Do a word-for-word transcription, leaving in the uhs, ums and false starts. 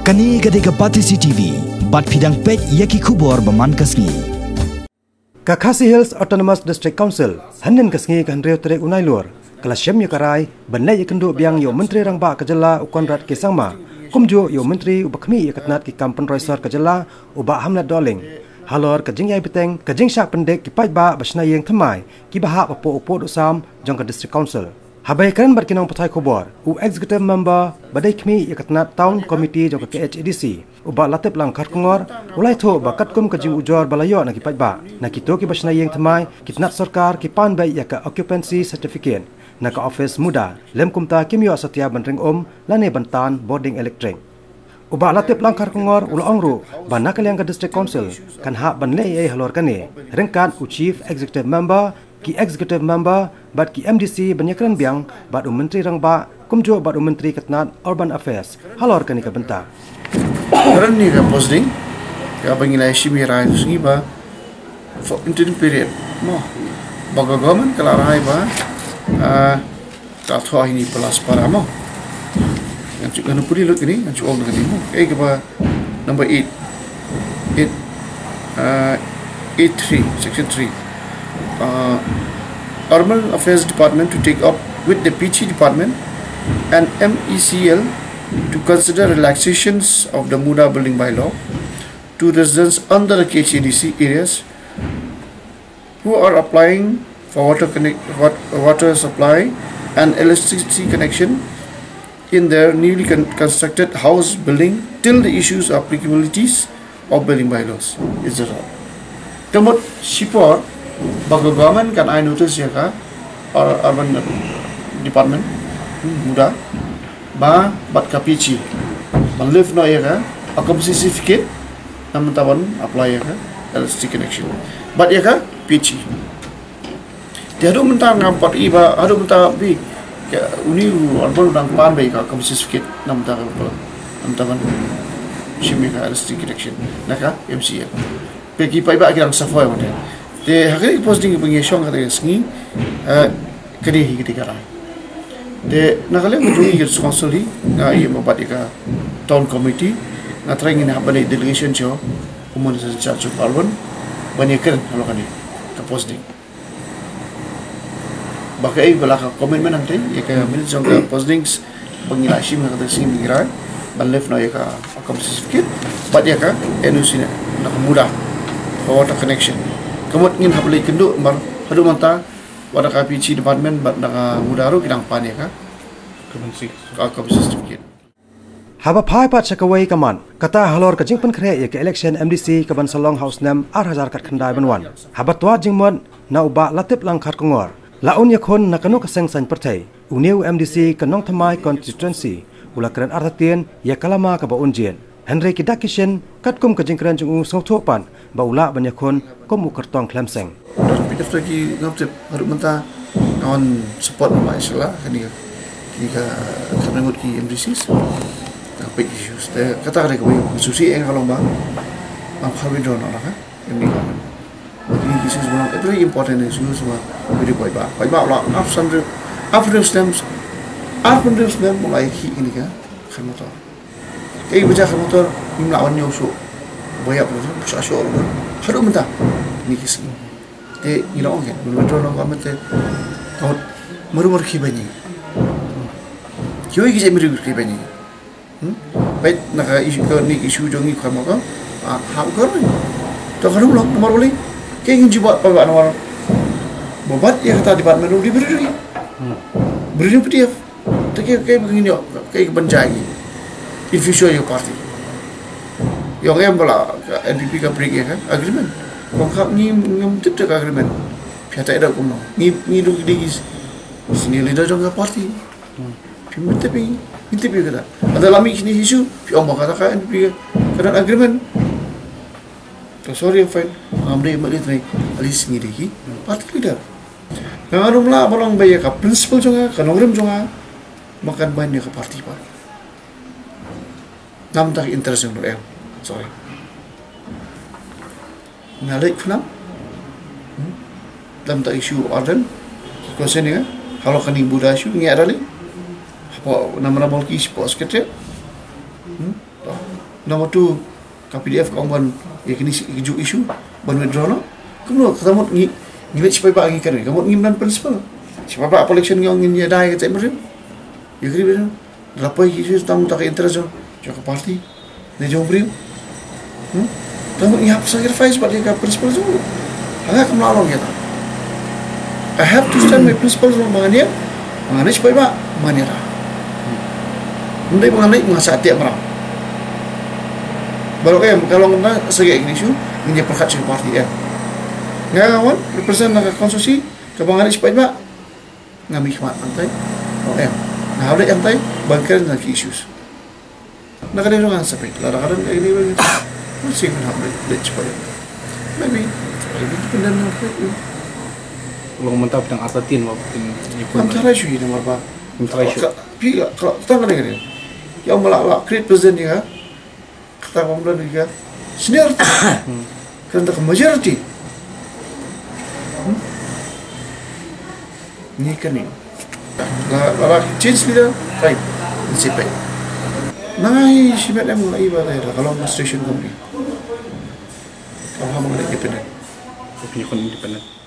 Kane ka dei ka Batesi T V, bad phi dang peit ïa ki khubor ba man ka sngi. Ka Khasi Hills Autonomous District Council, hynnin ka sngi ka hynriew tarik u Nailur, ka la shem ïa ka rai ban leit ïakynduh biang ïa u Myntri Rangbah ka jylla u Conrad K Sangma, kumjuh ïa u Myntri uba khmih ïa ka tnat ki kam pynroi sor ka jylla u Bah Hamlet Dohling, halor ka jingïai bteng ka jingshah pyndik ki paidbah ba shna ïing thymmai kiba hap hapoh u pud u sam jong ka District Council. Haba ïakren bad ki nongpathai khubor, u Executive Member ba dei khmih ïa ka tnat Town Committee jong ka K H A D C, u Bah Latiplang Kharkongor, u la ïathuh ba katkum ka jingujor ba la ïoh na ki paidbah, na kito kiba shna ïing thymmai, ki tnat sorkar ki pan beit ïa ka Occupancy Certificate na ka office MUDA, lym kumta kim ïoh satia ban ring um lane ban tan bording electric. U Bah Latiplang Kharkongor u la ong ruh ba na ka liang ka District Council kan hap ban leh ei ei halor kane, ryngkat u Chief Executive Member, ki Executive Member bad ki M D C ban ïakren biang bad u Myntri Rangbah, kumjuh bad u Myntri ka tnat Urban Affairs halor kane ka bynta. Kren ni ka posting, ka ba ngi la shim ïa rai tu sngi ba for interim period mo, ba ka government ka la rai ba, ah, ka thoh hini palas para mo. Ngan ju, ngan puri lut kini, ngan ju ong kini mo. Kaei kaba number eight. Eight, uh, eight three, section three. Uh, Urban Affairs Department to take up with the P H E Department and M E C L to consider relaxations of the MUDA building bylaw to residents under the K H A D C areas who are applying for water connect, wat-, water supply and electricity connection in their newly con-, constructed house building till the issues of applicabilities of building bylaws is resolved. Ka mut shipor ba ka government kan ai notice ïa ka, ur-, urban department, hmm, MUDA, ba bad ka P H E ban lift noh ïa ka occupancy certificate, namar ban apply ïa ka electricity connection bad ïa ka P H E. Te haduh mynta ngam pat i ba, haduh mynta bi ka uni u Arbon u dang pan beit ka, ka certificate namar ka, namar ban shim ïa ka electricity connection na ka M C A. Pe ki paidbah ki dang suffer ïa ka. Te ha kane ka posting ba ngi shong ha kane ka sngi, eh, ka dei hi ka dei ka rai. Te na ka liang ka jong ngi ka council hi, nga ïa ba bad ïa ka town committee, nga trai ngin hap ban ai delegation sha u Minister in charge of Urban ban ïakren halor kane ka posting. Ba kaei ba la ka commitment hangtei ïa ka minute jong ka postings ba ngi la shim ha ka sngi ba ngi rai ban lift noh ïa ka, ka certificate bad ïa ka N O C na, na ka MUDA ka water connection. Ka mut ngin hap leit kynduh namar haduh mynta wat na ka P H E department bad na ka MUDA ruh ki dang pan ïa ka, ka certificate. Haba phai pat sha kawei ka mat, kata halor ka jingpynkhreh ïa ka election M D C ka ban sa long ha u snem ar hajar khatkhyndai ban wan. Haba twad jingmut na u Bah Latiplang Kharkongor, la un ïakhun na kano ka seng saiñ pyrthei, une u M D C ka Nongthymmai constituency u la kren artatien ïa ka lama kaba un jied. Hynrei ki dak ki shin katkum ka jingkren jong u sngewthuh pat ba u lah ban ïakhun kum u kyrtong khlem seng. Phi dep ki ngam tip haduh mynta nga wan support ma Isla kane ka, kane ka khyndai ngut ki M D Cs. Nga peit ki issues te kata ka dei kawei ka sngewsih ïa nga ka long ba ngam pat withdraw noh na ka M D government. Kine ki issues ba long very important issues ba very paidbah, paidbah la arphew snem, arphew snem, arphew snem ba la ïakhih kane ka khan motor. Kaei ba jia ka motor, ngim lah ban ñiew shuh. Ba ïap ruh, shuh shuh ruh. Haduh mynta kine ki sngi. Te ngi la ong kein, ban withdraw noh ka mynta. Ka mut, mari mari ki ban ïa. Kiwei ki jait mari mari ki ban ïa. Hmm? Peit na ka issue, kane ka issue jong ngi ka motor. Ah, ha u kor ni. To ka dum long, namar u lei. Kaei ngin jubab paidbah namar ba bat ïa kata department ruh dei bri dei. Hmm. Bri dei P D F. Te kaei, kaei ba ngin ïoh, kaei ka ban jia ïa ngi in future ïa ka party. Ïoh em ba la ka N P P ka break ïa ka agreement. Kong ka ngi ngim tip te ka agreement. Phi ïa ta ïa da kumno. Ngi, ngi dei ki senior leader jong ka party. Phi ngim tip ïa ngi, ngim tip ïa kata. Lada la mih kine ki issue, phi ong ba kata ka N P P ka don agreement. To sorry, fine. Ngam dei ma dei trai. At least ngi dei ki party leader. Nga ngam lah ban ong ba ïa ka principle jong nga, ka nongrim jong nga, ba kan ban ïa ka party pat. Namar ka interest jong nga em. Sorry. Nga leit khnang. Hmm? Namar ka issue Ardent. Ki question ïa nga. Halor kane MUDA issue ngi ada lei. Hapoh namar bol ki issue hapoh secretariat. Hmm? To. Ka mut tu ka P D F ka ong ban ïa kine ki ju issue ban withdraw noh. Kumno ka mut ngi ngi leit shi paidbah ngi kane. Ka mut ngim don principle. Shi paidbah election ngi ong ngin ïa dai ka jait briew. Ïa kri briew. La poi ki issue tang ta ka interest jong jong ka party. Ne jong briew. Hmm? Ka mut ngi hap sacrifice bad ïa ka principle jong. Hanga kam la long ïa ta. I have to stand my principles, ma ngan ïa, ma ngan ïa shi paidbah, ma ngan ïa. Ndai ma ngan leit ma ngan sa tiak mram. Baroh em ka long na sagi kine issue, ngin ïa pyrkhat sha party em. Nga nga wan represent na ka constituency kaba ngan ïa shi paidbah. Nga mih khmat hangtai. Em. Nga hap leit hangtai ban kren na ki issues. Na ka dei ruh ngan sa peit. Lada ka don ka dei ruh ngan sa peit. Maybe independent ngan peit. Long mynta pdeng artatien ba pdeng. Ngam tharai shuh ïa namar ba. Ngam tharai shuh. Ka phi ka ka tang ka dei ka dei. Ïa ma la la create president ïa ka. Kata ka bym don ïa ka seniority. Kata ka majority. Ni kane. La la la change leader, fine. Ni sipai. Nangai shimet em ngai ba la ka long station company. Ka ha mang independent. Opinion independent.